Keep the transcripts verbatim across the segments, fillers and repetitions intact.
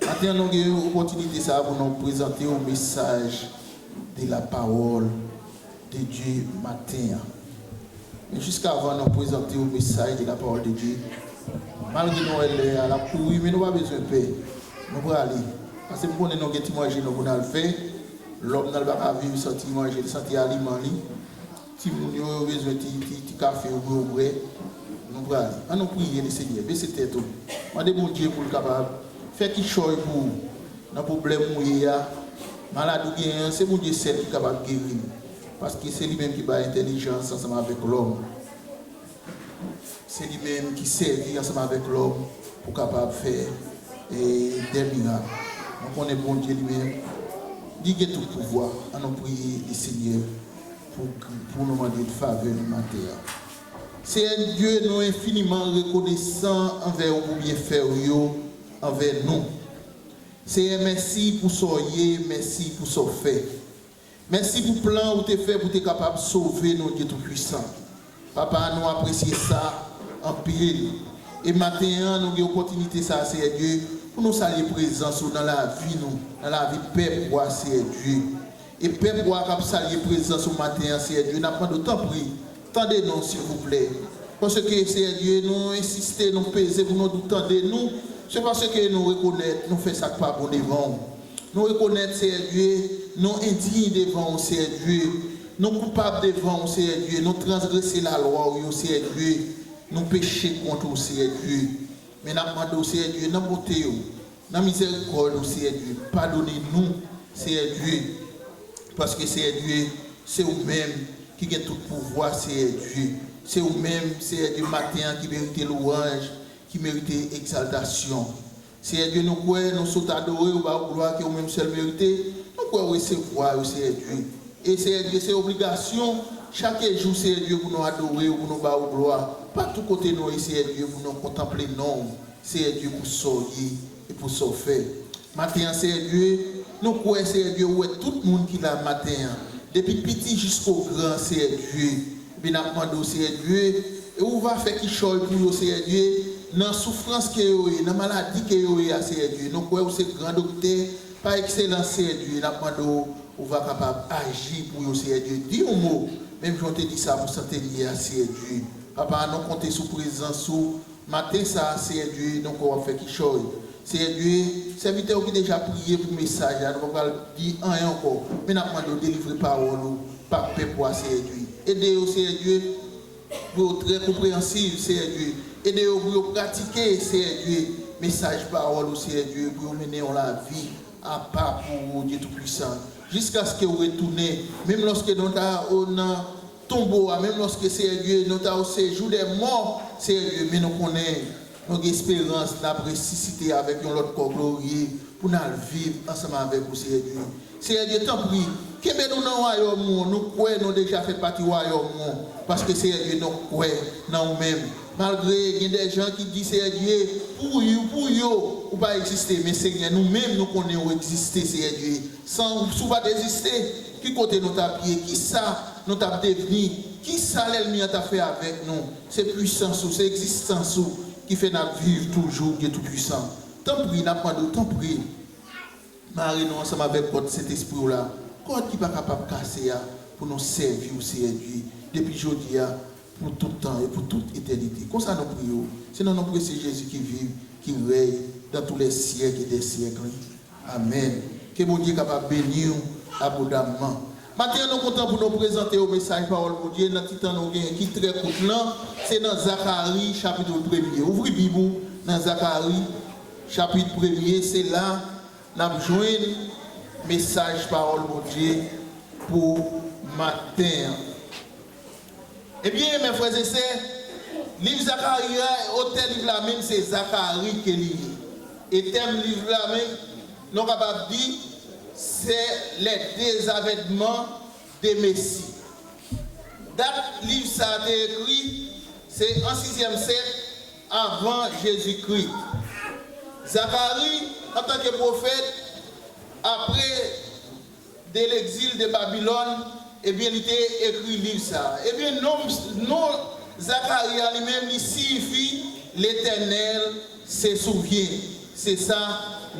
Maten an, nou gen opòtinite sa a pou nou prezante yon mesaj de la parole de Dieu maten an. Men jiskavan nou prezante yon mesaj de la parole de Dieu, malgre nou wè lè a l ap kouri, men nou pa bezwen pè. Nou prale. Paske m konnen nou gen ti manje nou pou n al fè. Lòm nan l pa ka viv san ti manje li, san ti aliman li. Timoun yo, yo bezwen ti, ti, ti kafe yo pou yo bwè. Nou prale. An nou priye Lesenyè. Bese tèt ou. Mande Bondye pou l kapab fè kichòy pou ou nan pwoblèm ou ye a. Maladi w genyen an, se Bondye sèl ki kapab geri l. Paske se li menm ki bay entèlijans ansanm avèk lòm. Se li menm ki sèvi ansanm avèk lòm pou kapab fè, e, dè mirak. Nou konnen Bondye li menm, li gen tout pouvwa. An nou priye Lesenyè pou, pou nou mande l favè li maten an. Seyè Dye, nou enfiniman rekonesan anvè ou pou byenfè w yo anvè nou. Seyè, mèsi pou sa w ye, mèsi pou sa w fè. Mèsi pou plan ou te fè pou te kapab sove nou, Dye Toupisan. Papa, nou apresye sa anpil. E maten an, nou gen opòtinite sa a, Seyè Dye, pou nou salye prezans ou nan lavi nou, nan lavi pèp ou a, Seyè Dye. E pèp ou a k ap salye prezans ou maten an, Seyè Dye, n ap mande w, tanpri, tande nou, silvouplè. Paske, Seyè Dye, nou ensiste, nou peze pou nou di w tande nou. Se paske nou rekonèt nou fè sa k pa bon devan w. Nou rekonèt, Seyè Dye, nou endiy devan w, Seyè Dye. Nou koupab devan w, Seyè Dye. Nou transgrese lalwa w yo, Seyè Dye. Nou peche kont ou, Seyè Dye. Men n ap mande w, Seyè Dye, nan bonte w, nan mizèrikòd ou, Seyè Dye, padone nou, Seyè Dye. Paske, Seyè Dye, se ou menm ki gen tout pouvwa, Seyè Dye. Se ou menm, Seyè Dye, maten an ki merite lwanj, ki merite egzaltasyon. Seyè Dye, nou kwè, nou sot adore w, ba w glwa ke ou menm sèl merite. Nou kwè w resevwa yo, Seyè Dye. E, Seyè Dye, se obligasyon chak jou, Seyè Dye, pou nou adore w, pou nou ba w glwa. Patou kote nou ye, Seyè Dye, pou nou kontanple non w, Seyè Dye, pou sa w ye e pou sa w fè. Maten an, Seyè Dye, nou kwè, Seyè Dye, ou wè tout moun ki la maten an, depi piti jisko gran, Seyè Dye. Ebyen, n ap mande w, Seyè Dye, e ou va fè kichòy pou yo, Seyè Dye, nan soufrans ke yo ye, nan maladi ke yo ye a, Seyè Dye. Nou kwè ou se gran doktè pa ekselans, Seyè Dye. N ap mande w, ou va kapab aji pou yo, Seyè Dye. Di yon mo, menm jan w te di sa pou Santelye a, Seyè Dye. Papa, nou konte sou prezans ou maten sa a, Seyè Dye, nou kwè w ap fè kichòy. Seyè Dye, sèvitè w ki deja priye pou mesaj la, nou pa pral di anyen ankò, men n ap mande w delivre pawòl ou pa pèp ou a, Seyè Dye. Ede yo, Seyè Dye, pou yo trè konpreyansiv, Seyè Dye. Ede yo pou yo pratike, Seyè Dye, mesaj pawòl ou, Seyè Dye, pou yo mennen yon lavi apa pou ou, Dye Toupisan. Jiskaske ou retounen, menm lòske nou ta o nan tonbo a, menm lòske, Seyè Dye, nou ta o sejou dè mò, Seyè Dye, men nou konnen nou gen esperans n ap resisite avèk yon lòt kò gloriye pou n al viv ansanm avèk ou, Seyè Dye. Seyè Dye, tanpri, kenbe nou nan wayòm ou an. Nou kwè nou deja fè pati wayòm ou an, paske, Seyè Dye, nou kwè nan ou menm. Malgre gen de jan ki di, Seyè Dye, pou yo, pou yo, ou pa egziste, men, Senyè, nou menm, nou konnen ou egziste, Seyè Dye. San ou, si w pa t egziste, ki kote nou t ap ye? Kisa nou t ap devni? Kisa lènmi an t ap fè avèk nou? Se pwisans ou, se egzistans ou ki fè n ap viv toujou, Dye Toupisan. Tanpri, n ap mande w, tanpri, mare nou ansanm avèk kòd Sentespri w la, kòd ki pa kapab kase a, pou nou sèvi w, Seyè Dye, depi jodi a, pou tout tan e pou tout etènite. Konsa nou priye w, se nan non presye Jezi ki viv, ki rèy dans tous les siècles des siècles. Amèn. Ke Bondye kapab beni w abondamman. Maten an, nou kontan pou nou prezante w mesaj pawòl Bondye nan ti tan nou genyen ki trè kout lan. Se nan Zakari, chapit premye. Ouvri Bib ou nan Zakari, chapit premye. Se la n ap jwenn mesaj pawòl Bondye pou maten an. Ebyen, mè frè e sè, liv Zakari a, otè liv la menm, se Zakari ke li ye. E tèm liv la menm, nou kapab di, c'est les deux avènements de Messie. Dat liv sa a te ekri, se an sizyèm syèk avan Jezikri. Zakari, antanke pwofèt, apre de l'exil de Babylone, ebyen, li te ekri liv sa a. Ebyen, non, non Zakari a li menm, li siyifi Letènèl se souvyen. Se sa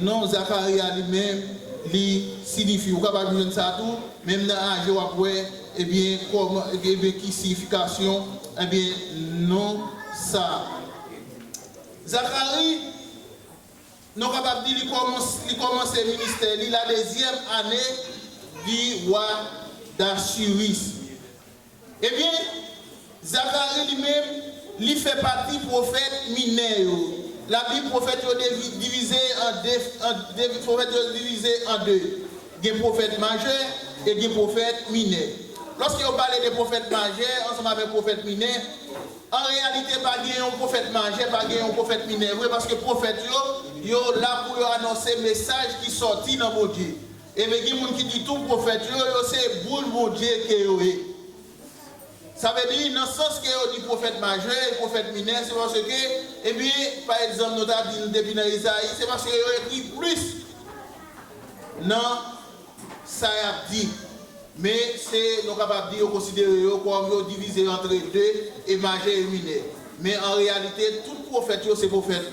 Non Zakari a li menm, li siyifi. Ou kapab jwenn sa tou, menm nan Aje w ap wè, ebyen, kòman, ebyen, ki siyifikasyon, ebyen, non sa. Zakari, nou kapab di li kòmans-, li kòmanse ministè li la dezyèm ane di wa Dasiris. Ebyen, Zakari li menm, li fè pati pwofèt minè yo. Labib, pwofèt yo devi-, divize an de, an de, pwofèt yo divize an de. Gen pwofèt majè e gen pwofèt minè. Lòske yo pale de pwofèt majè ansanm avèk pwofèt minè, an reyalite, pa gen yon pwofèt majè, pa gen yon pwofèt minè vre, paske pwofèt yo, yo la pou yo anonse mesaj ki sòti nan Bondye. Ebyen, gen moun ki di tou pwofèt yo, yo se boul Bondye ke yo ye. Sa vle di, nan sans ke yo di pwofèt majè e pwofèt minè, se paske, ebyen, pa egzanp, nou ta di depi nan Ezayi, se paske yo ekri plis nan sa y ap di. Men, se, nou kapab di, yo konsidere yo kòm yo divize antre de, e majè e minè. Men, an reyalite, tout pwofèt yo se pwofèt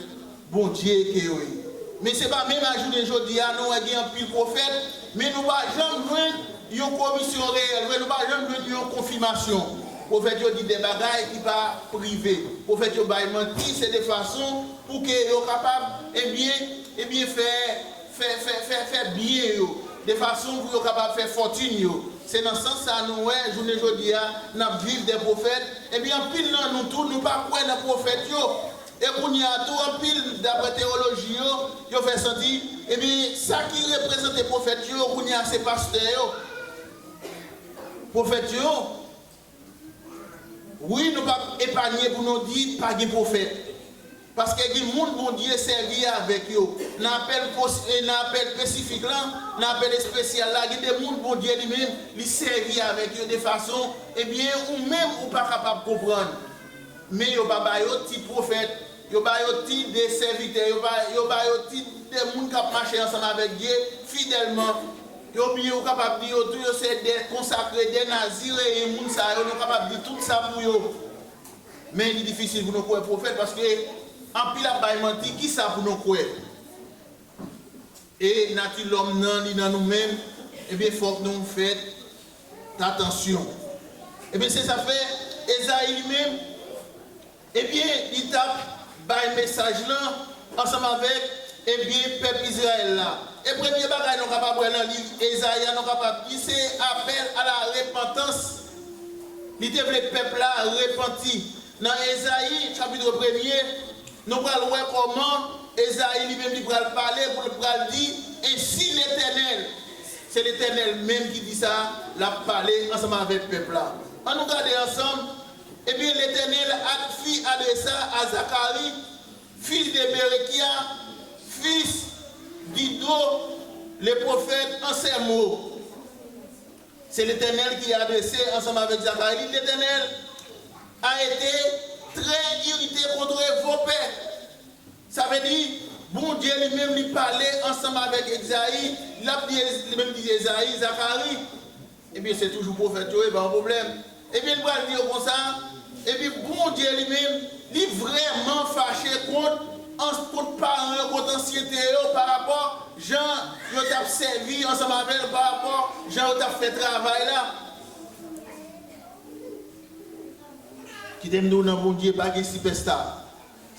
Bondye ke yo ye. Men se pa menm a jounen jodi a, nou wè gen anpil pwofèt, men nou pa janm jwenn yon komisyon reyèl vre, nou pa janm jwenn yon konfimasyon. Pwofèt yo di de bagay ki pa prive. Pwofèt yo bay manti, se de fason pou ke yo kapab, ebyen, ebyen, fè, fè, fè, fè, fè byen yo, de fason pou yo kapab fè fòtin yo. Se nan sans sa nou wè, jounen jodi a, n ap viv de pwofèt, ebyen, anpil nan nou tou, nou pa kwè nan pwofèt yo. E kounye a tou, anpil, daprè teyoloji yo, yo fè santi, ebyen, sa ki reprezante pwofèt yo, kounye a, se pastè yo. Pwofèt yo, wi, nou p ap epanye pou nou di pa gen pwofèt. Paske gen moun Bondye sèvi avèk yo. Nan apèl pos-, e nan apèl espesifik lan, nan apèl espesyal la, gen de moun Bondye li menm, li sèvi avèk yo de fason, ebyen, ou menm ou pa kapab konprann. Men yo pa ba yo tit pwofèt, yo ba yo tit de sèvitè, yo ba, yo ba yo tit de moun k ap mache ansanm avèk Dye fidèlman. Yo byen, ou kapab di yo tou, yo se de konsakre, de nazireyen, moun sa yo, nou kapab di tout sa pou yo. Men li difisil pou nou kwè pwofèt, paske anpil ap bay manti, ki sa pou nou kwè? E nati lòm nan, li nan nou menm, ebyen, fòk nou fè atansyon. Ebyen, se sa fè, Ezayi li menm, ebyen, li t ap bay mesaj lan ansanm avèk, ebyen, pèp Izrayèl la. E premye bagay nou kapab wè nan liv Ezayi a, nou kapab di se apèl a la repantans. Li te vle pèp la repanti. Nan Ezayi, chapit premye, nou pral wè kòman Ezayi li menm li pral pale pou l pral di, ensi Letènèl. Se Letènèl menm ki di sa, l ap pale ansanm avèk pèp la. Ann nou gade ansanm, ebyen, Letènèl ak fi adresa a Zakari, fis de Berekia, fis d'Ido, le prophète en ces mots. Se Letènèl ki adrese ansanm avèk Zakari. Li di, Letènèl a été très irrité contre vos pères. Sa vle di, Bondye li menm, li pale ansanm avèk Ezayi, l ap di, li menm di Ezayi, Zakari, ebyen, se toujou pwofèt yo ye, pa yon pwoblèm. Ebyen, li pral di yo konsa, epi Bondye li menm, li vrèman fache kont, ans-, kont paran yo, kont ansyete yo, pa rapò jan yo t ap sèvi ansanm avè l, pa rapò jan yo t ap fè travay la. Kite m di w, nan Bondye pa gen sipèsta.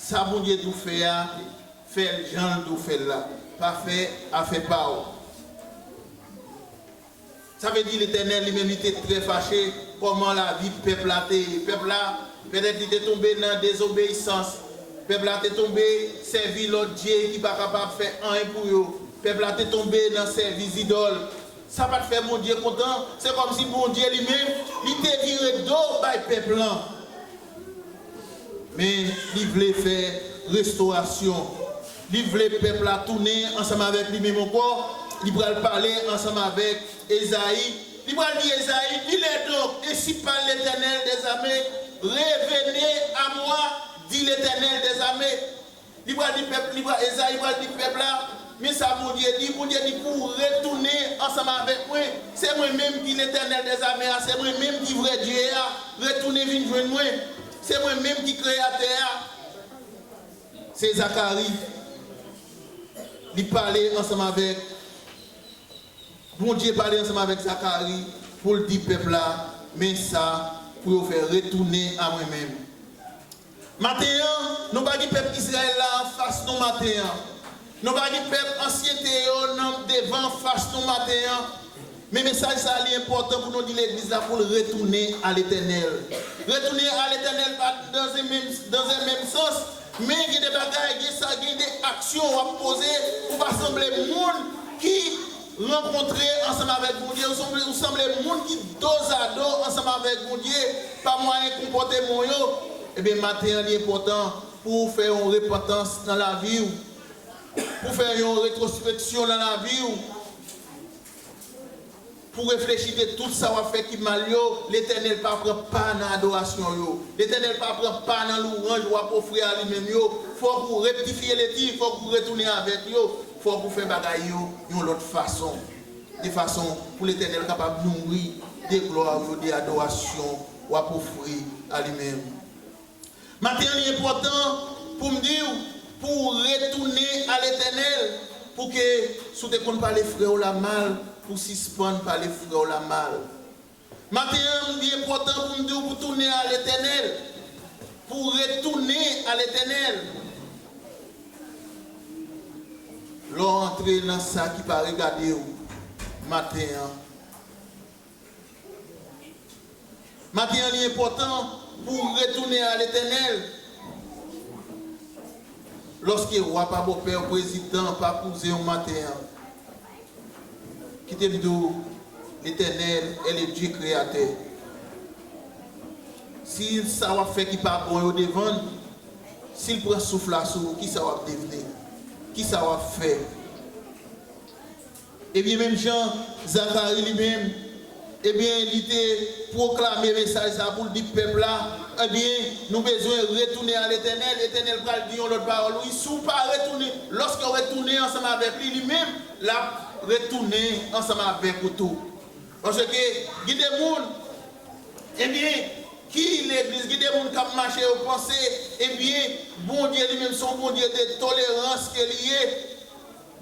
Sa Bondye di w fè a, fè l jan l di w fè l la. Pa fè afè pa w. Sa vle di Letènèl li menm li te trè fache kòman lavi pèp la te ye. Pèp la, petèt li te tonbe nan dezobeyisans. Pèp la te tonbe sèvi lòt dye ki pa kapab fè anyen pou yo. Pèp la te tonbe nan sèvi zidòl. Sa pa t fè Bondye kontan. Se kòmsi Bondye li menm, li te vire do bay pèp lan. Men li vle fè restorasyon. Li vle pèp la tounen ansanm avèk li menm ankò. Li pral pale ansanm avèk Ezayi. Li pral di Ezayi, Dites donc, ainsi parle l'Éternel des armées, revenez à moi, dit l'Éternel des armées. Li pral di pèp, li pral, Ezayi pral di pèp la, men sa Bondye di, Bondye di pou w retounen ansanm avèk mwen. Se mwen menm ki Letènèl dèzame a, se mwen menm ki vrè Dye a. Retounen vin jwenn mwen. Se mwen menm ki Kreyatè a. Se Zakari. Li pale ansanm avèk, Bondye pale ansanm avèk Zakari pou l di pèp la, men sa pou yo fè, retounen a mwen menm. Maten an, nou pa gen pèp Izrayèl la anfas nou maten an. Nou pa gen pèp ansyete yo nan devan anfas nou maten an. Men mesaj sa a, li enpòtan pou nou di legliz la pou l retounen a Letènèl. Retounen a Letènèl pa dans un même, dans un même sens, men gen de bagay, gen sa, gen de aksyon w ap poze, ou pa sanble moun ki rankontre ansanm avèk Bondye, ou sanble, ou sanble moun ki dozado ansanm avèk Bondye pa mwayen konpòteman w yo. Ebyen, maten an, li enpòtan pou w fè yon repantans nan lavi w, pou w fè yon retwospeksyon nan lavi w, pou w reflechi de tout sa w ap fè ki mal yo. Letènèl pa pran pa nan adorasyon yo. Letènèl pa pran pa nan louwanj w ap ofri a li menm yo. Fòk ou rektifye leti, fòk ou retounen avèk yo, fòk ou fè bagay yo yon lòt fason, de fason pou Letènèl kapab nouri de glwa w yo, de adorasyon w ap ofri a li menm. Maten an, li enpòtan pou m di w, pou w retounen a Letènèl, pou ke si w te konn pale frè w la mal, pou w sispann pale frè w la mal. Maten an, li enpòtan pou m di w pou w tounen a Letènèl, pou w retounen a Letènèl. Lè w antre nan sa ki pa regade w maten an, Maten an, li enpòtan pou w retounen a Letènèl. Lòske wa pa bòpè w, prezidan pa kouzen w maten an, kite m di w, Letènèl est le Dieu créateur. Si sa w ap fè ki pa bon yo devan l, si l pran souf la sou ou, kisa w ap devni? Kisa w ap fè? Ebyen, menm jan Zakari li menm, ebyen, li te pwoklame mesaj sa pou l di pèp la, ebyen, nou bezwen retounen a Letènèl. Letènèl pral di yon lòt pawòl, wi, si w pa retounen, lòske w retounen ansanm avèk li, li menm, l ap retounen ansanm avèk ou tou. Paske gen de moun, ebyen, ki legliz, gen de moun k ap mache, yo panse, ebyen, Bondye li menm se yon Bondye de tolerans ke li ye.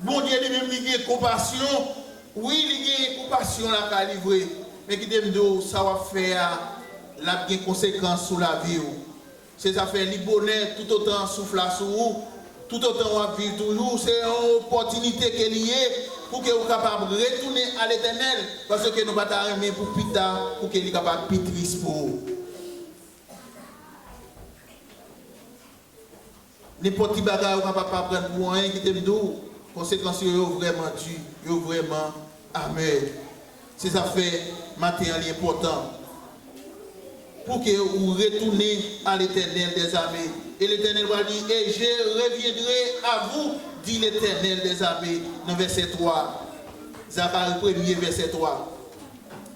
Bondye li menm, li gen konpasyon. Wi, li gen konpasyon lakay li vre. Men kite m di w, sa w ap fè a, l ap gen konsekans sou lavi w. Se sa fè li bonè toutotan souf la sou ou, toutotan w ap viv toujou, se yon opòtinite ke li ye pou ke ou kapab retounen a Letènèl, paske nou pa ta renmen pou pita, pou ke li kapab pi tris pou ou. Nenpòt ti bagay ou kapab pa pran pou anyen, kite m di w, konsekans yo, yo vrèman di, yo vrèman amè. Se sa fè maten an li enpòtan pou ke ou retounen a Letènèl dèzame. E Letènèl va di, et je reviendrai à vous, dit l'Éternel des armées, nan vèsè twa. Zakari premye, vèsè twa.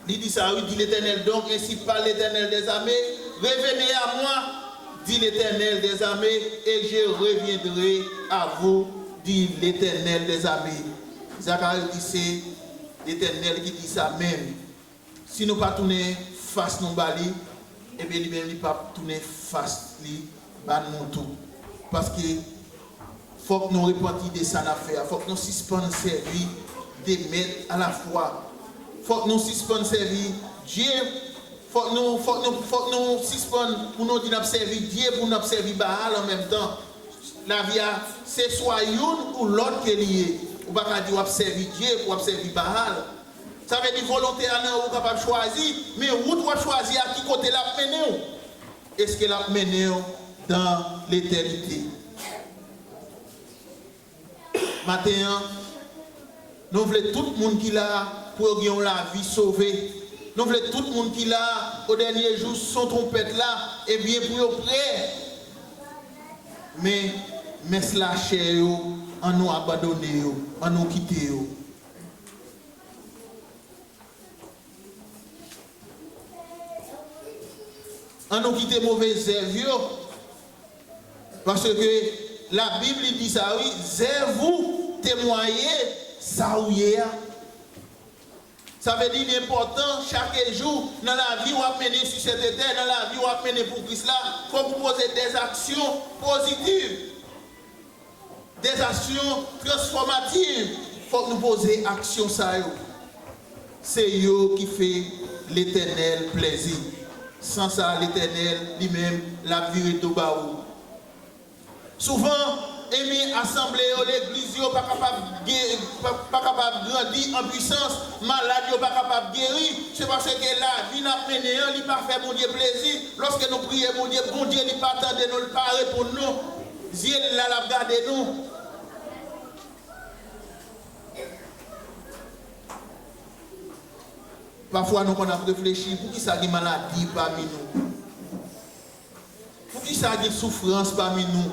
Li di sa, wi, dit l'Éternel. Donc, ainsi parle l'Éternel des armées, revenez à moi, dit l'Éternel des armées, et je reviendrai à vous, dit l'Éternel des armées. Zakari di se Letènèl ki di sa menm. Si nou pa tounen fas nou ba li, ebyen, li menm li p ap tounen fas li ba nou tou. Paske fòk nou repanti de sa n ap fè a. Fòk nou sispann sèvi de mèt alafwa. Fòk nou sispann sèvi Dye. Fòk nou, fòk nou, fòk nou sispann pou nou di n ap sèvi Dye, pou n ap sèvi Baal an menm tan. Lavi a, se swa youn ou lòt ke li ye. Ou pa ka di w ap sèvi Dye, w ap sèvi Baal. Sa vle di volonte a nan ou kapab chwazi, men wout w ap chwazi a, ki kote l ap mennen w? Èske l ap mennen w dan letènite? Maten an, nou vle tout moun ki la a pou yo gen yon lavi sove. Nou vle tout moun ki la a, o dènye jou, son twonpèt la, ebyen, pou yo prè. Men, mès lachè yo, ann nou abandone yo, ann nou kite yo. Ann nou kite move zèv yo. Paske Labib li di sa, wi, zèv ou temwaye sa ou ye a. Sa vle di, li enpòtan chak jou nan lavi w ap mennen sou sèt etè, nan lavi w ap mennen pou Kris la, fòk ou poze dèzaksyon pozitiv. Des actions transformatives. Fòk nou poze aksyon sa yo. Se yo ki fè Letènèl plèzi. San sa, Letènèl, li menm, l ap vire do ba ou. Souvan, enmi asanble yo, legliz yo pa kapab gen, pa, pa kapab grandi an pwisans, malad yo pa kapab geri, se paske lavi n ap mennen an, li pa fè Bondye plezi. Lòske nou priye Bondye, Bondye li pa tande nou, li pa reponn nou. Zye l la, l ap gade nou. Pafwa nou konn ap reflechi, poukisa gen maladi pami nou? Poukisa gen soufrans pami nou?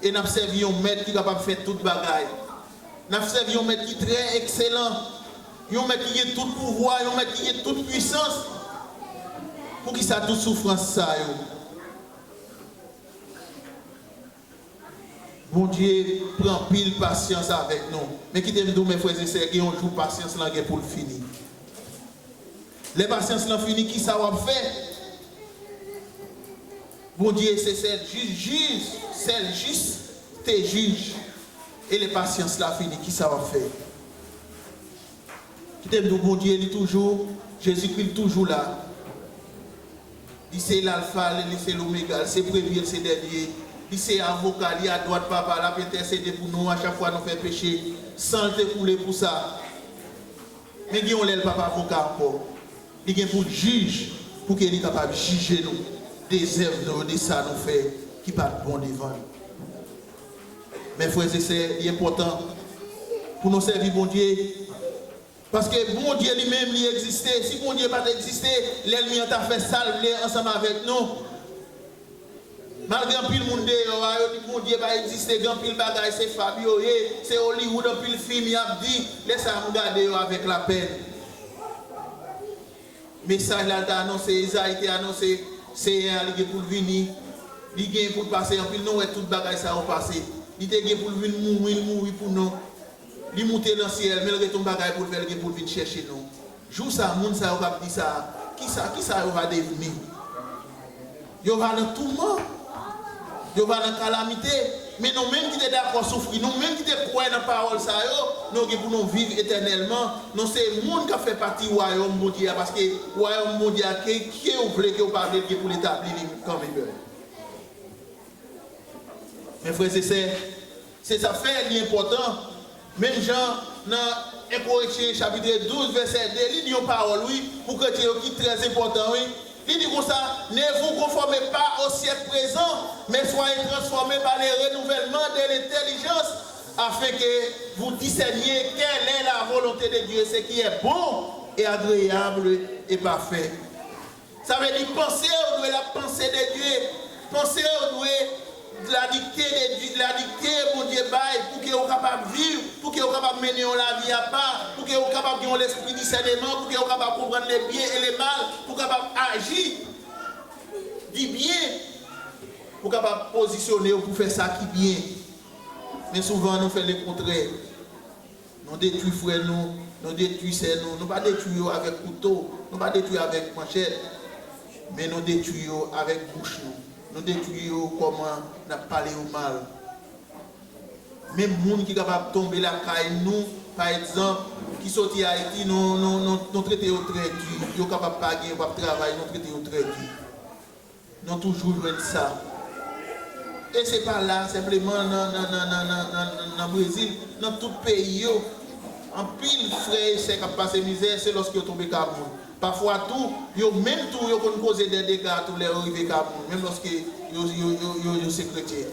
E n ap sèvi yon mèt ki kapab fè tout bagay. N ap sèvi yon mèt ki trè ekselan, yon mèt ki gen tout pouvwa, yon mèt ki gen tout pwisans. Poukisa tout soufrans sa yo? Bondye pran anpil pasyans avèk nou. Men kite m di w, men frè e sè, gen yon jou pasyans lan gen pou l fini. Lè pasyans lan fini, kisa w ap fè? Bondye se sèl jij, jij, sèl jis te jij. E lè pasyans la fini, kisa w ap fè? Kite m di w, Bondye, li toujou, Jezikri, li toujou la. Li se Lalfa, li se Lomega, li se premye, li se dènye. Li se avoka, li adwat Papa, l ap entèsede pou nou a chak fwa nou fè peche. San l te koule pou sa. Men gen yon lè l p ap avoka ankò. Li gen pou l jij, pou ke li kapab jije nou de zèv nou yo, de sa nou fè ki pa t bon devan l. Men frè e sè, li enpòtan pou nou sèvi Bondye. Paske Bondye li menm, li egziste. Si Bondye pa t egziste, lènmi an ta fè sa l vle ansanm avèk nou. Malgre anpil moun deyò a, yo di Bondye pa egziste, gen anpil bagay, se fab yo ye, se Hollywood, anpil fim y ap di, lè sa a m gade yo avèk lapèn. Mesaj la l te anonse, Ezayi te anonse, Seyè a li gen pou l vini, li gen pou l pase, anpil nou wè tout bagay sa yo pase. Li te gen pou l vin mouri, l mouri pou nou. Li moute nan syèl, men l ret yon bagay pou l fè, l gen pou l vin chèche nou. Jou sa, moun sa yo k ap di sa, kisa, kisa yo va devni? Yo va nan touman. Yo va nan kalamite. Men nou menm ki te dakò soufri, nou menm ki te kwè nan pawòl sa yo, nou gen pou nou viv etènèlman. Nou se moun k ap fè pati wayòm Bondye a, paske wayòm Bondye a, ke, ke w vle, ke w pa vle, l gen pou l etabli li kanmenm. Men frè e sè, se sa fè li enpòtan. Menm jan nan en Korentyen chapit douz vèsè de, li di yon pawòl, wi, pou kretyen yo ki trè enpòtan, wi. Li di konsa, ne vous conformez pas au siècle présent, mais soyez transformés par le renouvellement de l'intelligence, afin que vous discerniez quelle est la volonté de Dieu, ce qui est bon et agréable et parfait. Sa vle di panse w dwe la panse de Dye. Panse w dwe la dikte de Dye, la dikte Bondye bay pou ke w kapab viv, pou ke w kapab mennen yon lavi apa, pou ke w kapab gen yon lespri disèneman, pou ke w kapab konprann le byen e le mal, pou w kapab aji, di byen, pou w kapab pozisyone w pou fè sa ki byen. Men souvan nou fè lekontrè. Nou detwi frè nou, nou detwi sè nou. Nou pa detwi yo avèk kouto, nou pa detwi avèk manchèt, men nou detwi yo avèk bouch nou. Nou detwi yo kòman n ap pale yo mal. Menm moun ki kapab tonbe lakay nou, pa egzanp, ki soti Ayiti, nou, nou, nou, nou trete yo trè di. Yo kapab pa gen, yo p ap travay, nou trete yo trè di. Nou toujou jwenn sa. E se pa la senpleman nan, nan, nan, nan, nan, nan, nan, nan Brezil, nan tout peyi yo. Anpil frè e sè k ap pase mizè, se lòske yo tonbe ka moun. Pafwa tou, yo menm tou, yo konn koze de dega tou lè yo rive ka moun, menm lòske yo, yo, yo, yo, yo se kretyen.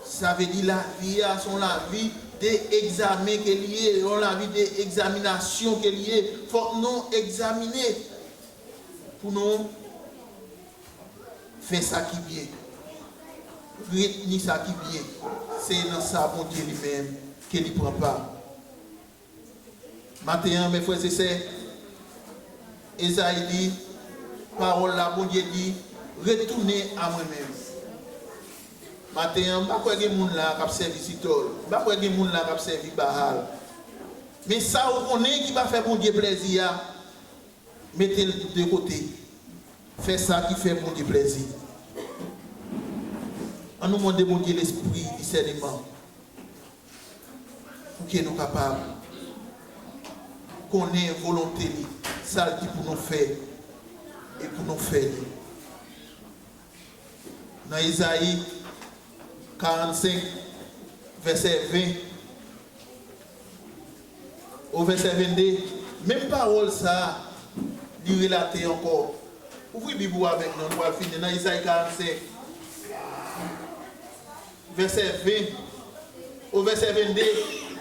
Sa vle di lavi a se yon lavi de egzamen ke li ye, yon lavi de egzaminasyon ke li ye. Fòk nou egzamine pou nou fè sa ki byen. Retni sa ki byen. Se nan sa Bondye li menm ke li pran pa. Maten an, men frè e sè, Ezayi di, pawòl la, Bondye di, retounen a mwen menm. Maten an, m pa kwè gen moun la k ap sèvi Sitòl. M pa kwè gen moun la k ap sèvi Baal. Men sa ou konnen ki pa fè Bondye plèzi a, mete l de kote. Fè sa ki fè Bondye plèzi. An nou mande Bondye lespri disèneman. Pou ke nou kapab konnen volonte li, sa l di pou nou fè, e pou nou fè li. Nan Ezayi karannsenk, vèsè ven, o vèsè vennde, menm pawòl sa a, li relate ankò. Ouvri Bib ou avèk nou, nou pral fini nan Ezayi karannsenk, vèsè ven, o vèsè vennde.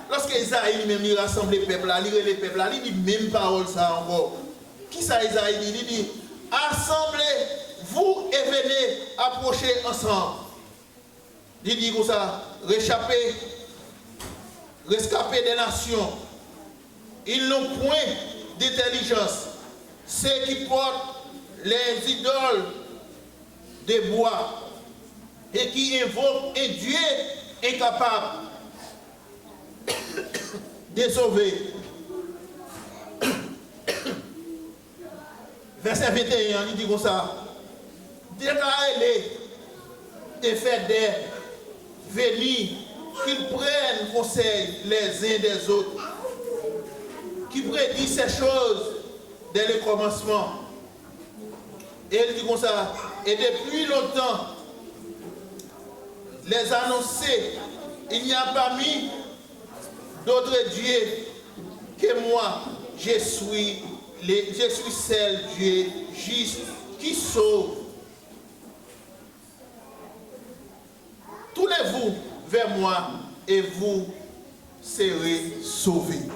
Lòske Ezayi li menm li rasanble pèp la, li rele pèp la, li di menm pawòl sa a ankò. Kisa Ezayi di? Li di, Assemblez-vous et venez, approchez ensemble. Li di konsa, Réchappés, rescapés des nations, ils n'ont point d'intelligence, ceux qui portent les idoles de bois et qui invoquent un Dieu incapable de sauver. Vèsè venteyen an, li di konsa, Déclarez-les et faites-les venir, qu'ils prennent conseil les uns des autres, qui prédit ces choses dès le commencement. E li di konsa, et depuis longtemps, les annoncer, il n'y a parmi d'autres dieux que moi, je suis le, je suis seul Dieu juste qui sauve. Tournez-vous vers moi et vous serez sauvés.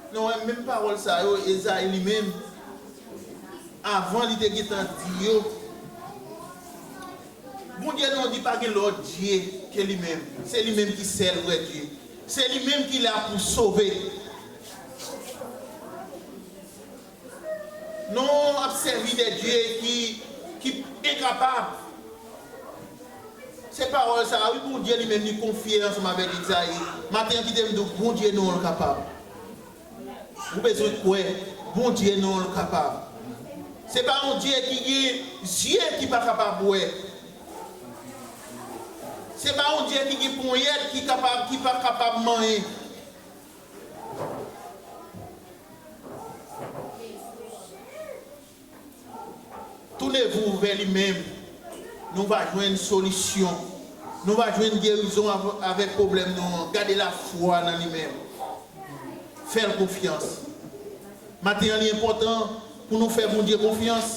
Nou wè menm pawòl sa yo, Ezayi li menm, avan li te gentan di yo, Bondye nou an di pa gen lòt Dye ke li menm. Se li menm ki sèl vrè Dye. Se li menm ki la pou sove. Nou ap sèvi de Dye ki, ki enkapab. Se pawòl sa a, wi, Bondye li menm li konfye ansanm avèk Ezayi. Maten an, kite m di w, Bondye nou an kapab. Ou bezwen kwè, Bondye nou an kapab. Se pa yon Dye ki gen zye ki pa kapab wè. Se pa yon Dye ki gen ponyèt ki kapab, ki pa kapab manyen. Tournez-vous vers lui-même. Nou va jwenn solisyon. Nou va jwenn gerizon av-, avèk pwoblèm nou an. Gade lafwa nan li menm. Fè l konfyans. Maten an, li enpòtan pou nou fè Bondye konfyans.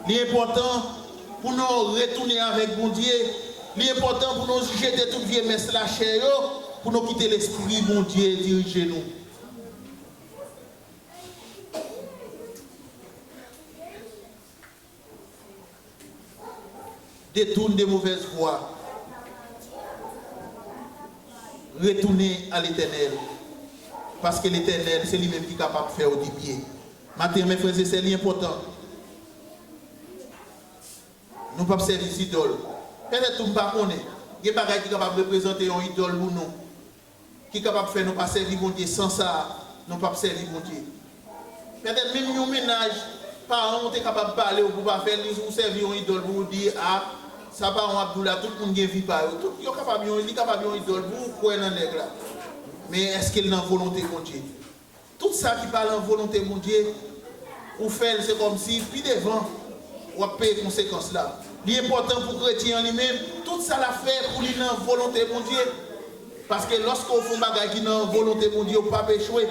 Li enpòtan pou nou retounen avèk Bondye. Li enpòtan pou nou jete tout vye mès lachè yo, pou nou kite Lespri Bondye dirije nou. Détourne de mauvaises voies. Retounen a Letènèl. Paske Letènèl, se li menm ki kapab fè w dibyen. Maten, mè frè e sè, li enpòtan. Nou p ap sèvi zidòl. Petèt tou m pa konnen. Gen bagay ki kapab reprezante yon idòl pou nou, ki kapab fè nou pa sèvi Bondye. San sa, nou p ap sèvi Bondye. Petèt menm yon mennaj, paran w te kapab pale w pou w pa fè l, ou sèvi yon idòl pou w di, a, sa paran w ap di w la, tout moun gen vi pa yo. Tout yo kapab yon, li kapab yon idòl pou w kwè nan nèg la. Men èske l nan volonte Bondye? Tout sa ki pa nan volonte Bondye, ou fè l, se kòmsi pi devan, w ap peye konsekans la. Li enpòtan pou kretyen an li menm, tout sa l ap fè pou li nan volonte Bondye. Paske lòske w fè yon bagay ki nan volonte Bondye, ou p ap echwe.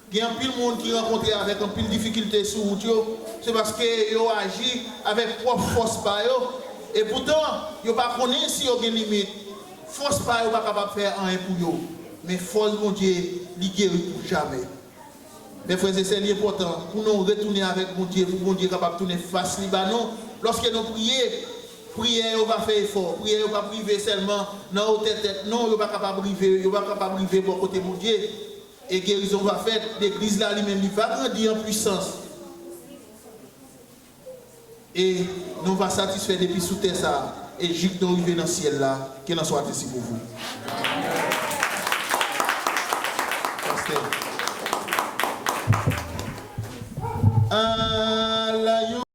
Gen anpil moun ki rankontre avèk anpil difikilte sou wout yo, se paske yo aji avèk pwòp fòs pa yo. Epoutan, yo pa konnen si yo gen limit. Fòs pa yo pa kapab fè anyen pou yo. Men fòs Bondye, li geri pou jamè. Mè frè e sè, li enpòtan pou nou retounen avèk Bondye, pou Bondye kapab tounen fas li ba nou. Lòske nou priye, priyè yo va fè efò. Priyè yo p ap rive sèlman nan wotè tèt nou, yo pa kapab rive, yo pa kapab rive bò kote Bondye. E gerizon va fèt, legliz la li menm li va grandi an pwisans. E nou va satisfè depi sou tè sa a, e jik nou rive nan syèl la, que l'on soit ainsi pour vous. Pastè. Ah,